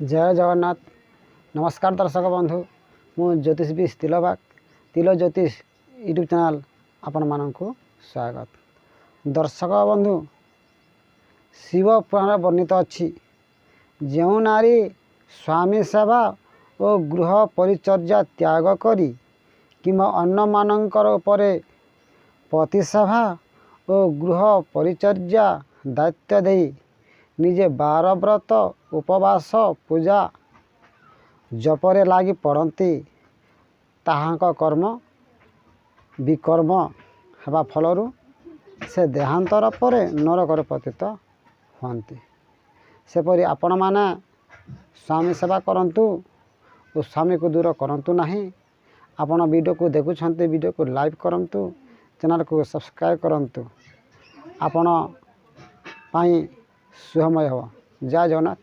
ଜୟ ଜଗନ୍ନାଥ। ନମସ୍କାର ଦର୍ଶକ ବନ୍ଧୁ, ମୁଁ ଜ୍ୟୋତିଷ ବି ତିଲବାଗ, ତିଲ ଜ୍ୟୋତିଷ ୟୁଟ୍ୟୁବ୍ ଚ୍ୟାନେଲ୍ ଆପଣମାନଙ୍କୁ ସ୍ୱାଗତ। ଦର୍ଶକ ବନ୍ଧୁ, ଶିବ ପୁରାଣରେ ବର୍ଣ୍ଣିତ ଅଛି, ଯେଉଁ ନାରୀ ସ୍ୱାମୀ ସେବା ଓ ଗୃହ ପରିଚର୍ଯା ତ୍ୟାଗ କରି କିମ୍ବା ଅନ୍ୟମାନଙ୍କର ଉପରେ ପତି ସେବା ଓ ଗୃହ ପରିଚର୍ଯା ଦାୟିତ୍ୱ ଦେଇ ନିଜେ ବାରବ୍ରତ, ଉପବାସ, ପୂଜା ଜପରେ ଲାଗି ପଡ଼ନ୍ତି, ତାହାଙ୍କ କର୍ମ ବିକର୍ମ ହେବା ଫଳରୁ ସେ ଦେହାନ୍ତର ପରେ ନରକରେ ପତିତ ହୁଅନ୍ତି। ସେପରି ଆପଣମାନେ ସ୍ୱାମୀ ସେବା କରନ୍ତୁ ଓ ସ୍ୱାମୀକୁ ଦୂର କରନ୍ତୁ ନାହିଁ। ଆପଣ ଭିଡ଼ିଓକୁ ଦେଖୁଛନ୍ତି, ଭିଡ଼ିଓକୁ ଲାଇକ୍ କରନ୍ତୁ, ଚ୍ୟାନେଲ୍କୁ ସବସ୍କ୍ରାଇବ୍ କରନ୍ତୁ, ଆପଣ ପାଇଁ ଶୁଭମୟ ହେବ। ଜୟ ଜଗନ୍ନାଥ।